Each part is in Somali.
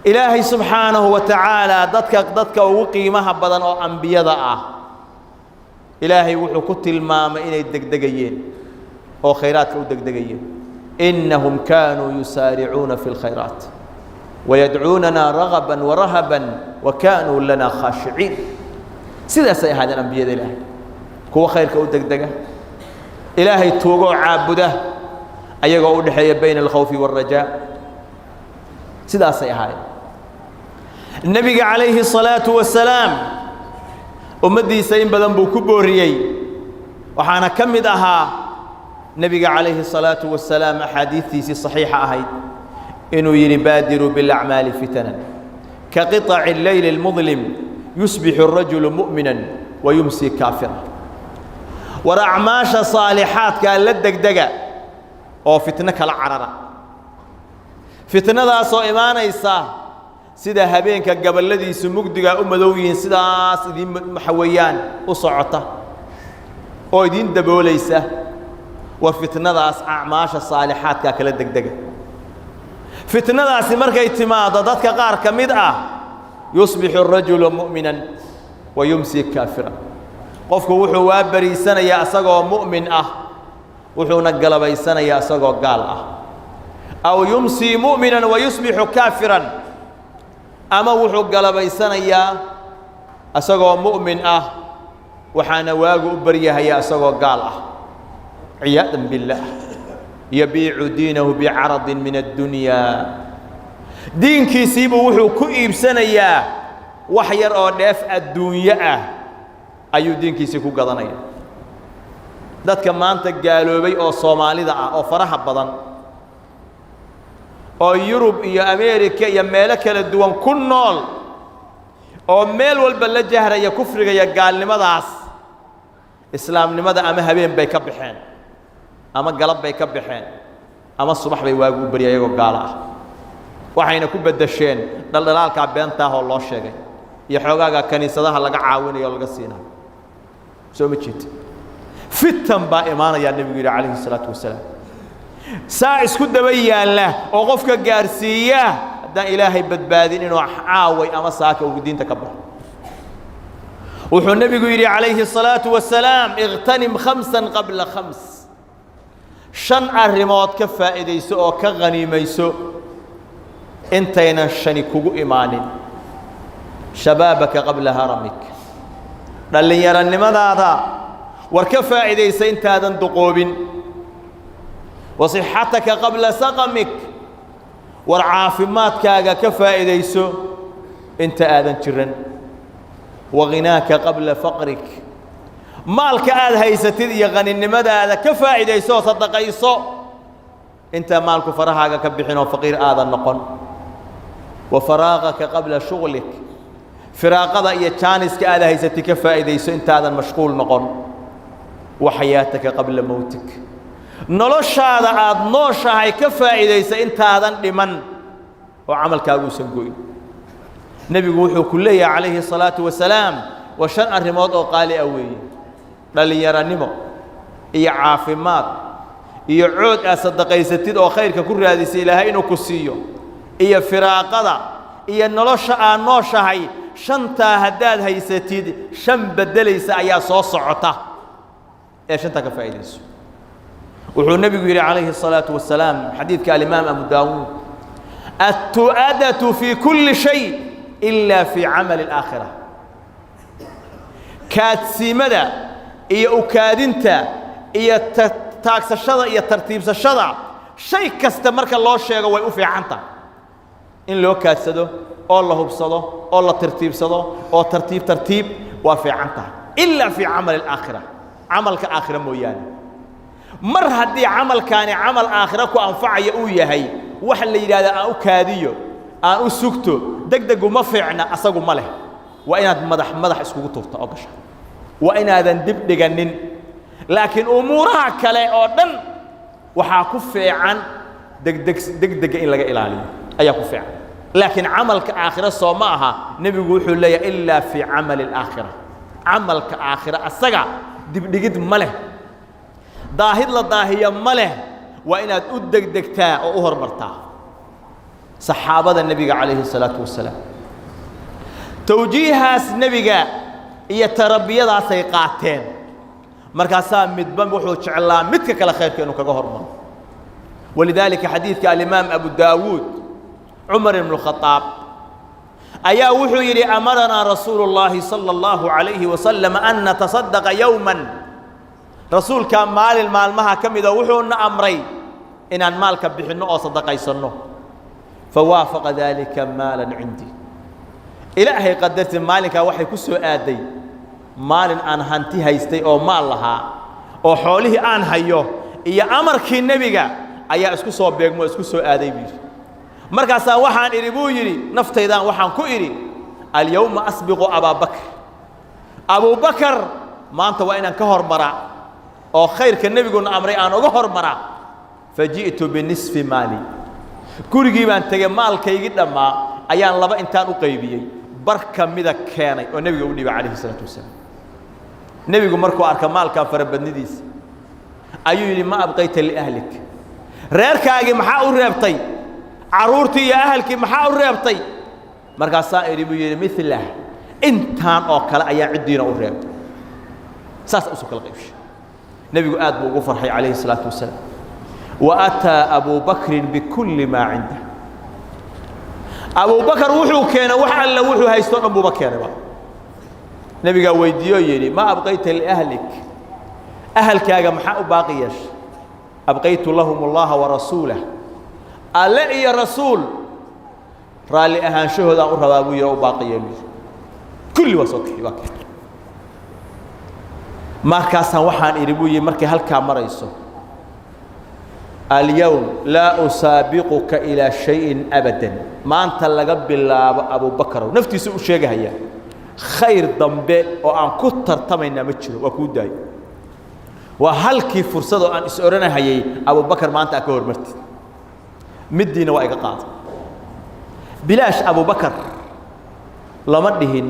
Ilaahay subxaanahu wa tacaala dadka ugu qiimaha badan oo ambiyada ah, Ilaahay wuxuu ku tilmaamay inay degdegayeen oo khayraadka u degdegayeen. Innahum kaanuu yusaaricuuna fi اlkhayraat wayadcuunana ragaban warahaban wa kaanuu lana khaashiciin. Sidaasay ahaadeen ambiyada Ilaahay, kuwa khayrka u degdega, Ilaahay tuugoo caabuda, ayagoo u dhexeeya bayna alkhawfi wاlrajaa. Sidaasay ahaayeen. Nebiga calayhi الsalaatu wasalaam ummaddiisa in badan buu ku booriyey. Waxaana ka mid ahaa nebiga calayhi الsalaatu wasalaam axaadiistiisii saxiixa ahayd inuu yidhi: "Baadiruu biاlacmaali fitanan ka qiطaci اleyli اlmudlim, yusbixu الrajulu mu'mina wa yumsi kaafira." War acmaasha saalixaadkaa la degdega oo fitno kala carara, fitnadaasoo imaanaysa sida habeenka gabolladiisu mugdigaa u madow yihiin, sidaas idiin waxa weeyaan u socota oo idiin daboolaysa. War fitnadaas acmaasha saalixaadkaa kala degdega. Fitnadaasi markay timaado, dadka qaar ka mid ah yusbixu arajulu mu'minan wa yumsi kaafira. Qofku wuxuu waa bariisanayaa isagoo mu'min ah, wuxuuna galabaysanayaa isagoo gaal ah. Aw yumsii mu'minan wa yusbixu kaafiran, ama wuxuu galabaysanayaa isagoo mu'min ah, waxaana waagu u baryahayaa isagoo gaal ah, ciyaadan billaah. Yabiicu diinahu bicaradin min addunyaa. Diinkiisiibuu wuxuu ku iibsanayaa wax yar oo dheef adduunyo ah ayuu diinkiisii ku gadanaya. Dadka maanta gaaloobay oo Soomaalida ah oo faraha badan oo Yurub iyo Ameerika iyo meelo kala duwan ku nool oo meel walba la jahraya kufriga iyo gaalnimadaas, islaamnimada ama habeen bay ka baxeen, ama galab bay ka baxeen, ama subax bay waagu u barya iyagoo gaalo ah. Waxayna ku beddesheen dhaldhalaalkaa beentaah oo loo sheegay iyo xoogaaga kaniisadaha laga caawinayo o laga siinayo. Soo ma jeed? Fitan baa imaanayaa, nebigu yidhi calayhi salaatu wasalaam, saa isku daba yaalla oo qofka gaarsiiya, haddaan Ilaahay badbaadin, inuu caaway ama saaka ugu diinta ka baxo. Wuxuu nebigu yidhi calayhi الsalaatu wasalaam: "Iqtanim khamsan qabla khams." Shan arrimood ka faa'iidayso oo ka khaniimayso intaynan shani kugu imaanin. Shabaabaka qabla haramik, dhallinyaronimadaada war ka faa'iidaysa intaadan duqoobin. Wa sixataka qabla saqamik, war caafimaadkaaga ka faa'iidayso inta aadan jiran. Wa ghinaaka qabla faqrik, maalka aad haysatid iyo qaninimadaada ka faa'iidayso oo sadaqayso intaa maalku farahaaga ka bixin oo faqiir aadan noqon. Wa faraaqaka qabla shuغlik, firaaqada iyo jaaniska aad haysatid ka faa'iidayso intaadan mashquul noqon. Wa xayaataka qabla mowtik, noloshaada aad nooshahay ka faa'iidaysa intaadan dhiman oo camalkaagu usan goyn. Nebigu wuxuu ku leeyahay calayhi الsalaatu wasalaam, waa shan arrimood oo qaali ah weeye: dhallinyaranimo iyo caafimaad iyo cood aad sadaqaysatid oo khayrka ku raadisay Ilaahay inuu ku siiyo, iyo firaaqada iyo nolosha aad nooshahay. Shantaa haddaad haysatid, shan beddelaysa ayaa soo socota ee shantaa ka faa'iidayso. Wuxuu nebigu yidhi calayhi الsalaatu wasalaam, xadiidka alimaam Abu Daawuud: "Attu'adatu fii kulli shay ilaa fii camali اlaakhira." Kaadsiimada iyo ukaadinta iyo taagsashada iyo tartiibsashada shay kasta marka loo sheego way u fiican tahay in loo kaadsado oo la hubsado oo la tartiibsado oo tartiib tartiib waa fiican tahay, ilaa fii camali alaakhira, camalka aakhira mooyaane. Mar haddii camalkaani camal aakhira ku anfacaya uu yahay, waxa la yidhahdaa aan u kaadiyo, aan u sugto, deg degu ma fiicna, asagu ma leh. Waa inaad madax madax iskugu tuurta oo gasha, waa inaadan dib dhiganin. Laakiin umuuraha kale oo dhan waxaa ku fiican degdeg, degdega in laga ilaaliyo ayaa ku fiican. Laakiin camalka aakhira soo ma aha? Nebigu wuxuu leeyahay: ilaa fii camali alaakhira. Camalka aakhira asaga dibdhigid ma leh, daahid la daahiya ma leh, waa inaad u degdegtaa oo u hormartaa. Saxaabada nebiga calayhi salaatu wasalaam tawjiihaas nebiga iyo tarbiyadaasay qaateen. Markaasaa midba wuxuu jeclaa midka kale khayrka inuu kaga hormaro. Walidaalika xadiidka alimaam Abu Daawuud, Cumar ibnu Khadaab ayaa wuxuu yidhi: "Amaranaa rasuulu llaahi sala allahu calayhi wasalam an natasadaqa yowman." Rasuulkaa maalin maalmaha ka mida wuxuuna amray inaan maalka bixinno oo sadaqaysanno. "Fawaafaqa daalika maalan cindii." Ilaahay qadarti, maalinkaa waxay ku soo aaday maalin aan hanti haystay oo maal lahaa oo xoolihii aan hayo iyo amarkii nebiga ayaa isku soo beegmo, isku soo aaday, buu yidhi. Markaasaa waxaan idhi, buu yidhi, naftaydaan waxaan ku idhi: "Alyawma asbiqu Abaabakr, Abuubakar maanta waa inaan ka hormaraa oo khayrka nebiguna amray aan uga hormaraa." "Faji'tu binisfi maali." Gurigii baan tegey, maalkaygii dhammaa ayaan laba intaan u qaybiyey bar ka mida keenay oo nebiga u dhiibay calayhi salaatu wasalaam. Nebigu markuu arka maalkaa farabadnidiisa ayuu yidhi: "Ma abqayta liahlik? Reerkaagii maxaa u reebtay? Carruurtii iyo ahalkii maxaa u reebtay?" Markaasaa idhi, buu yidhi, "Milah, intaan oo kale ayaa ciddiina u reebtay." Saasa usoo kala qaybshay. Nebigu aad buu ugu farxay calayhi salaatu wasalaam. Wa ataa Abu Bakrin bikulli maa cindah. Abu Bakar wuxuu keenay wax alla wuxuu haysto dhan buuba keenayba. Nebigaa weydiiye oo yidhi: "Ma abqayta liahlik? Ahalkaaga maxaa u baaqi yeeshay?" "Abqaytu lahum allaha warasuulah, alle iyo rasuul raalli ahaanshahoodaan u rabaa," buu yidhi, u baaqi yeelu yidhi. Kulli waa soo kixi, waa keenay. "Markaasaan waxaan idhi," buu yidhi, markay halkaa marayso, "Alyowm laa usaabiquka ilaa shayin abadan." Maanta laga bilaabo, Abubakarow, naftiisa u sheegahaya, khayr dambe oo aan ku tartamaynaa ma jiro, waa kuu daayo. Waa halkii fursad oo aan is odhanahayay Abubakar maanta aa ka hormartid, middiina waa iga qaaday bilaash. Abubakar lama dhihin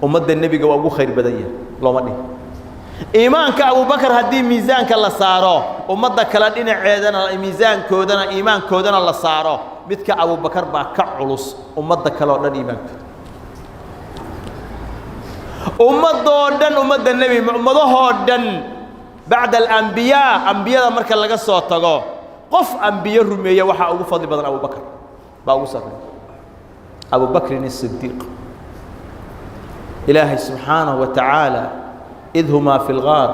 ummadda nebiga waa ugu khayr badan yahay, looma dhihin. Iimaanka Abubakar haddii miisaanka la saaro, ummadda kale dhinaceedana miisaankoodana iimaankoodana la saaro, midka Abubakar baa ka culus ummadda kale oo dhan iimaankooda. Ummadoo dhan, ummadda nebi, ummadahoo dhan bacda alambiyaa, ambiyada marka laga soo tago, qof ambiye rumeeya waxaa ugu fadli badan Abubakar baa ugu sarreeya, Abubakrin الصidiiq. Ilaahay subxaanaه wa tacaala: "Id humaa fi اlgaar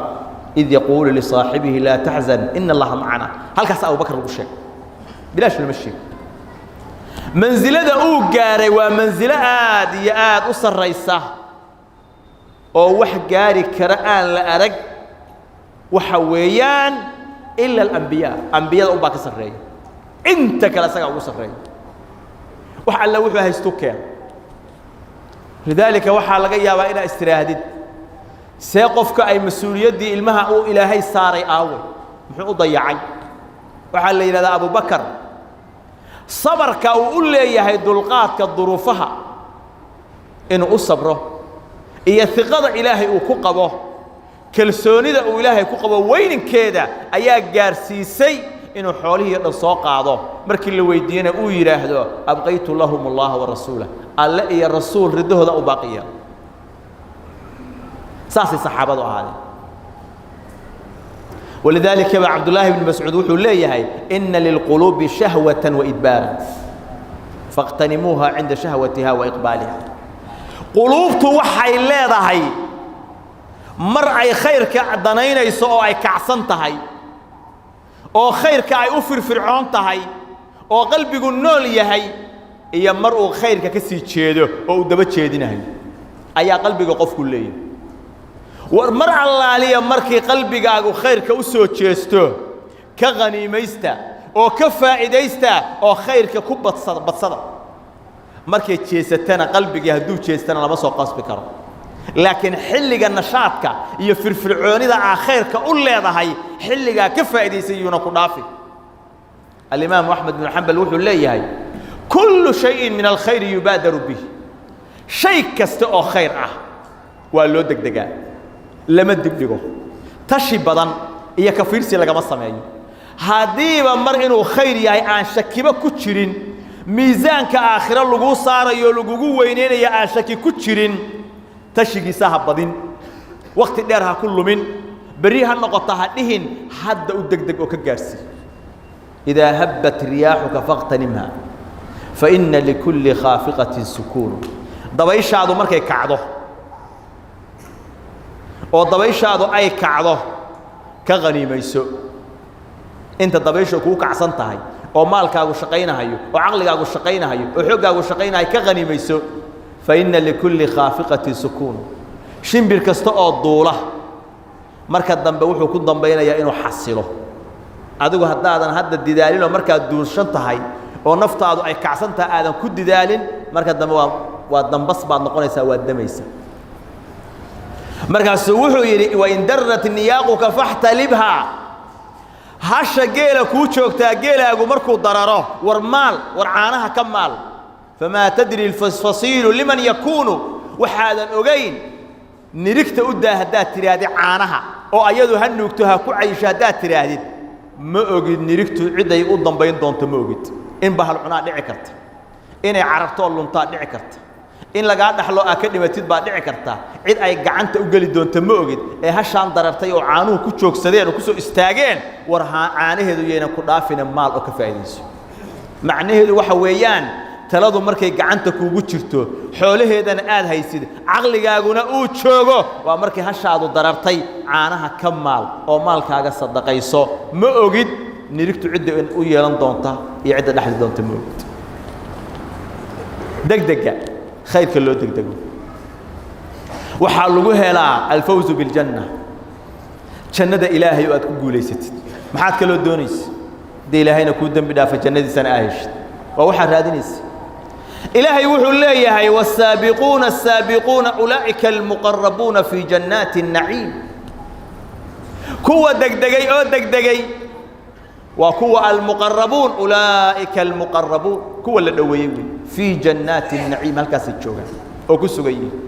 id yaquulu lisaaxibihi laa taxzan ina allaha macana." Halkaas Abubakar lagu sheegay, bilaash lama sheego. Mansilada uu gaaray waa mansilo aad iyo aad u sarraysa oo wax gaari kara aan la arag. Waxa weeyaan ila alambiyaa, ambiyada un baa ka sarreeya, inta kale isagaa ugu sarreeya. Wax alle wuxuu haystu keena. Lidaalika waxaa laga yaabaa inaad istiraahdid: see qofka ay mas-uuliyaddii ilmaha uu Ilaahay saaray aaway, muxuu u dayacay? Waxaa la yidhahdaa Abubakar sabarka uu u leeyahay dulqaadka duruufaha inuu u sabro iyo hiqada Ilaahay uu ku qabo, kalsoonida uu Ilaahay ku qabo weyninkeeda ayaa gaarsiisay inuu xoolihii o dhan soo qaado. Markii la weydiiyena uu yidhaahdo: "Abqaytu lahum allaha warasuulah, alle iyo rasuul ridahooda u baaqiya." Saasay saxaabadu ahaadeen. Walidaalika ba Cabdullaahi bn Mascuud wuxuu leeyahay: "Ina lilquluubi shahwatan waidbaaran, faqtanimuuha cinda shahwatiha wa iqbaaliha." Quluubtu waxay leedahay mar ay khayrka danaynayso oo ay kacsan tahay oo khayrka ay u firfircoon tahay oo qalbigu nool yahay, iyo mar uu khayrka ka sii jeedo oo uu daba jeedinayo ayaa qalbiga qofku leeyahay. War mar allaaliya markii qalbigaagu khayrka u soo jeesto, ka khaniimaysta oo ka faa'iidaysta oo khayrka ku badsada, badsada. Markay jeesatana, qalbigii hadduu jeestana lama soo qasbi karo, laakiin xilliga nashaadka iyo firfircoonida aa khayrka u leedahay, xilligaa ka faa'idaysay, yuuna ku dhaafi. Alimaamu Axmed binu Xambal wuxuu leeyahay: "Kullu shayin min alkhayri yubaadaru bih." Shay kasta oo khayr ah waa loo degdegaa, lama dibdhigo, tashi badan iyo kafiirsi lagama sameeyo. Haddiiba mar inuu khayr yahay aan shakibo ku jirin, Miisaanka aakhiro laguu saarayo, lagugu weynaynaya, aan shaki ku jirin, tashigiisa ha badin, wakti dheer ha ku lumin, berri ha noqota ha dhihin, hadda u degdeg oo ka gaadhsii. Idaa habbat riyaaxuka fakhtanimha, fa inna likulli khaafiqatin sukuun. Dabayshaadu markay kacdo oo dabayshaadu ay kacdo, ka qaniimayso. Inta dabayshu kuu kacsan tahay oo maalkaagu shaqaynahayo oo caqligaagu shaqaynahayo oo xooggaagu shaqaynahayo, ka qaniimayso. Fa inna likulli khaafiqatin sukuun. Shimbir kasta oo duula marka dambe wuxuu ku dambaynayaa inuu xasilo. Adigu haddaadan hadda didaalin oo markaad duunshan tahay oo naftaadu ay kacsan tahay aadan ku didaalin, marka dambe waa dambas baad noqonaysaa, waad damaysaa. Markaasuu wuxuu yidhi: wain darrat niyaaquka faxtalibhaa. Hasha geela kuu joogtaa, geelaagu markuu dararo, war maal, war caanaha ka maal. Famaa tadri alfasiilu liman yakuunu. Waxaadan ogayn nirigta u daa haddaad tidhaahdid caanaha oo ayadu ha nuugto, ha ku cayisho haddaad tidhaahdid, ma ogid nirigtu ciday u dambayn doonto, ma ogid. In bahal cunaa dhici karta, inay carartoo luntaa dhici karta, in lagaa dhaxlo aa ka dhimatid baa dhici karta. Cid ay gacanta u geli doonto ma ogid. Ee hashaan darartay oo caanuhu ku joogsadeen oo ku soo istaageen, war caanaheedu yaynan ku dhaafina, maal oo ka faa'iidayso. Macnaheedu waxa weeyaan, taladu markay gacanta kuugu jirto, xoolaheedana aad haysid, caqligaaguna uu joogo, waa markay hashaadu darartay, caanaha ka maal oo maalkaaga sadaqayso. Ma ogid nirigtu cidda u yeelan doonta iyo cidda dhexli doonta, ma ogid. Degdega khayrka loo degdego waxaa lagu helaa alfawzu biljanna, jannada Ilaahay oo aad ku guulaysatid. Maxaad kaloo doonaysa? Haddii Ilaahayna kuu dembi dhaafa, jannadiisana aa heshid, waa waxaad raadinaysa. Ilaahay wuxuu leeyahay: والsaabiquuna الsaabiquuna ulaa'ika almuqarabuuna fii jannaati الnaciim. Kuwa degdegay oo degdegay waa kuwa almuqarabuun, ulaa'ika almuqarabuun, kuwa la dhoweeyey wey, fii jannaati الnaciim, halkaasay joogaan oo ku sugan yihiin.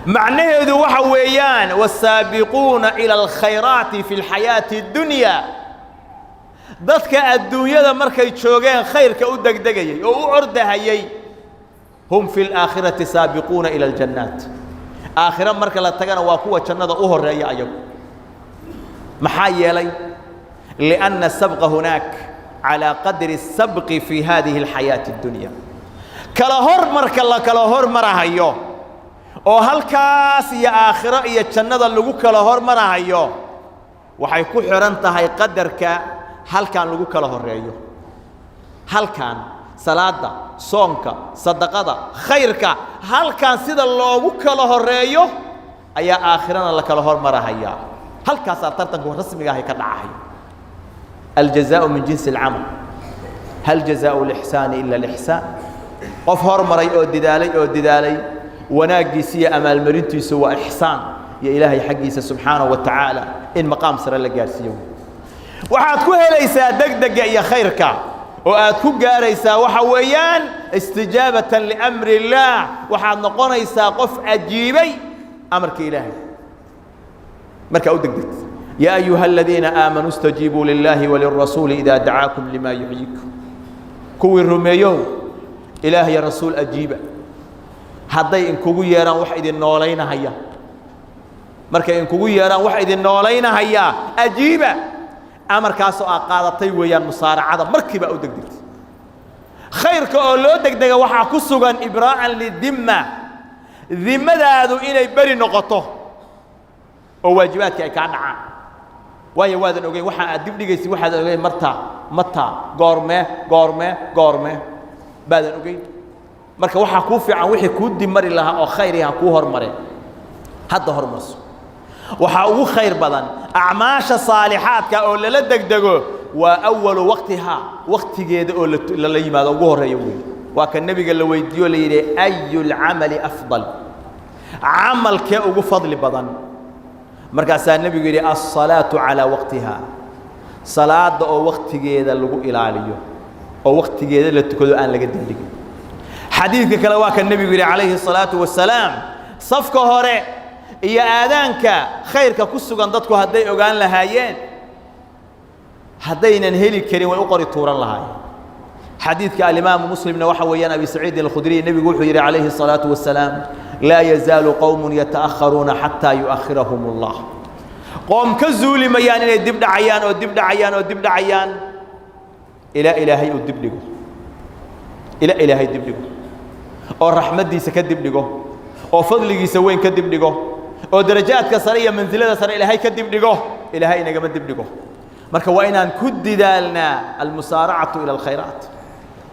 Macnaheedu waxa weeyaan, والsaabiquuna ilى alkhayraati fi اlxayaati اddunya, dadka adduunyada markay joogeen khayrka u degdegayey oo u ordahayey, hum fi اlaakhirati saabiquuna ilى aljannaat. Aakhiro marka la tagana waa kuwa jannada u horeeya ayagu. Maxaa yeelay? لأن السبق هناك على قدر السبق في هذه الحياة الدنيا. Kala hor marka la kala hormarahayo oo halkaas iyo aakhiro iyo jannada lagu kala hormarahayo, waxay ku xihan tahay qadarka halkan lagu kala horeeyo. Halkan salaada, soonka, sadaqada, khayrka, halkan sida loogu kala horeeyo ayaa aakhirana la kala hormarahayaa. Halkaasaa tartanku rasmiga ahay ka dhacahay. الجزاء من جنس العمل، هل جزاء الإحسان إلا الإحسان. Qof hormaray oo didaalay oo didaalay, wanaaggiisa iyo amaalmarintiisu waa ixsaan iyo Ilaahay xaggiisa subxaanahu wa tacaala in maqaam sare la gaarsiiyo. Waxaad ku helaysaa degdega iyo khayrka oo aad ku gaaraysaa waxa weeyaan istijaabatan liamri illaah. Waxaad noqonaysaa qof ajiibay amarka Ilaahay markaa u degdegta. يا أيها الذين آمنوا استجيبوا لله وللرسول إذا دعاكم لما يحييكم. Kuwii rumeeyow, Ilaah iyo rasuul ajiiba hadday inkugu yeedhaan wax idin noolaynahaya. Markay inkugu yeedhaan wax idin noolaynahaya, ajiiba. Amarkaasoo aad qaadatay weeyaan musaaracada, markiiba u degdegtay. Khayrka oo loo degdega waxaa ku sugan ibraa'an lidimma, dimmadaadu inay beri noqoto oo waajibaadka ay kaa dhacaan. Waayo, waadan ogeyn waxa aad dib dhigaysid, waxaadan ogeyn martaa, mataa, goormee, goormee, goormee baadan ogeyn. Marka waxaa kuu fiican wixii kuu dib mari lahaa oo khayri ha kuu hormareen, hadda hormarso. Waxaa ugu khayr badan acmaasha saalixaadka oo lala degdego waa awalu waqtihaa, waqtigeeda oo lala yimaado ugu horreeya wey. Waa ka nebiga la weydiiyo, la yidhi: أي العمل أفضل؟ Camalkee ugu fadli badan? Markaasaa nebigu yidhi: الصلاة على وقتها. Salaada oo waqtigeeda lagu ilaaliyo oo waqtigeeda la tukado, aan laga dibdhigin. Xadiidka kale waa ka nebigu yidhi calayhi الصalaaةu wasalaam: safka hore iyo aadaanka khayrka ku sugan dadku hadday ogaan lahaayeen, haddaynan heli karin way u qori tuuran lahaayeen. Xadiidka alimaamu Muslimna waxa weeyaan Abi Saciidin Alkhudriy, nebigu wuxuu yidhi calayhi الsalaatu wasalaam: "Laa yazaalu qowmun yata'akharuuna xataa yu'akhirahum Allah." Qoom ka zuuli mayaan inay dib dhacayaan oo dib dhacayaan oo dib dhacayaan ilaa Ilaahay uu dib dhigo, ilaa Ilaahay dib dhigo oo raxmaddiisa ka dib dhigo oo fadligiisa weyn ka dib dhigo oo darajaadka sare iyo mansilada sare Ilaahay ka dib dhigo. Ilaahay inagama dib dhigo. Marka waa inaan ku didaalnaa almusaaracatu ila alkhayraat.